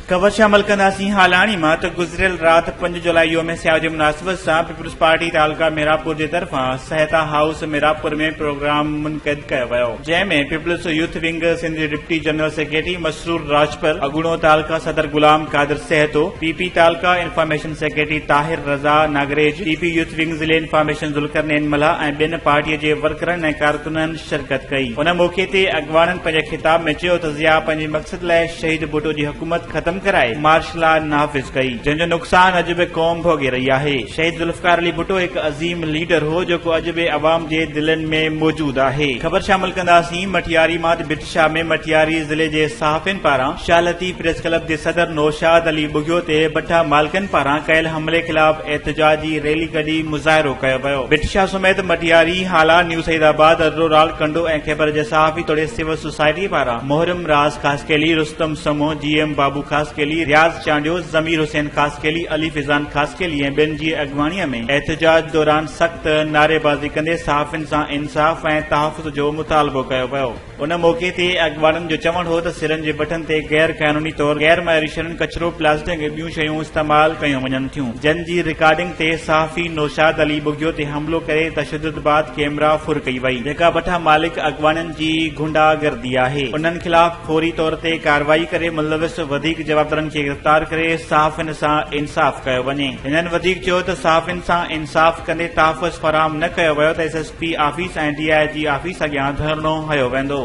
خبر شامل ڪنداسين هالاڻي مان ته گذريل رات 5 جولاء يوم سياح جي مناسبت سان پيپلز پارٽي تعلقه محرابپور جي طرفان سهتا هائوس محرابپور ۾ پروگرام منعقد ڪيو ويو جنهن ۾ پيپلز يوٿ ونگ سنڌ جي deputy general secretary Masroor Rajpar, اڳوڻو تعلقه صدر غلام قادر سهتو، پي پي تعلقه information secretary Tahir Raza Nagrej, P P youth wing ضلعي انفارميشن ذوالقرنين ملاح ۽ ٻين پارٽي جي ورڪرن ۽ ڪارڪنن شرڪت ڪئي. ان موقعي تي اڳواڻن پنهنجي خطاب ۾ چيو ته ضياء پنهنجي مقصد لاء شهيد ڀٽو جي حڪومت ختم ڪرائي مارشل لا نافذ ڪئي، جنهن جو نقصان اڄ به قوم ڀوڳي رهي آهي. شهيد ذوالفقار علي ڀٽو هڪ عظيم ليڊر هو، جيڪو اڄ به عوام جي دلين ۾ موجود آهي. خبر شامل ڪنداسين مٽياري مان ته ڀٽ شاهه ۾ مٽياري ضلعي جي صحافين پاران شاهه لطيف پريس ڪلب جي صدر نوشاد علي ٻگهيو تي بٺا مالڪن پاران ڪيل حملي خلاف احتجاجي ريلي ڪڍي مظاهرو ڪيو ويو. ڀٽ شاهه سميت مٽياري، هالا، نيو سعيد آباد، ارڙو رال، ڪنڊو ۽ خيبر جي صحافي توڙي سول سوسائٽي پاران محرم راز خاصخيلي، رستم سمون، جي ايم بابو خاصخيلي، رياض چانڊيو، ضمير حسين خاصخيلي، علي فيضان خاصخيلي ۽ ٻين جي اڳواڻي ۾ احتجاج دوران سخت نعريبازي ڪندي صحافين سان انصاف ۽ تحفظ جو مطالبو ڪيو ويو. ان موقعي تي اڳواڻن جو چوڻ هو ته سرن جي بٺن تي غير قانوني طور غير معياري شين، ڪچرو، پلاسٽڪ ۽ ٻيون شيون استعمال ڪيون وڃن ٿيون، جن جي رڪارڊنگ تي صحافي نوشاد علي ٻگهيو تي حملو ڪري تشدد بعد ڪيمرا ڦر ڪئي وئي، جيڪا بٺا مالڪ اڳواڻن جي غنڊا گردي آهي، انهن خلاف فوري طور تي ڪارروائي ڪري ملوث وڌيڪ جوابدارن کي گرفتار ڪري صحافين سان انصاف ڪيو وڃي. هنن وڌيڪ چيو ته صحافين سان انصاف ڪندي تحفظ فراهم نه ڪيو ويو ته S S P office ۽ D I G office اڳيان ڌرڻو هنيو ويندو.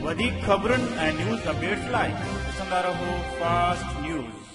وڌيڪ خبرن ۽ نيوز اپڊيٽس لاء ڏسندا رهو فاسٽ نيوز.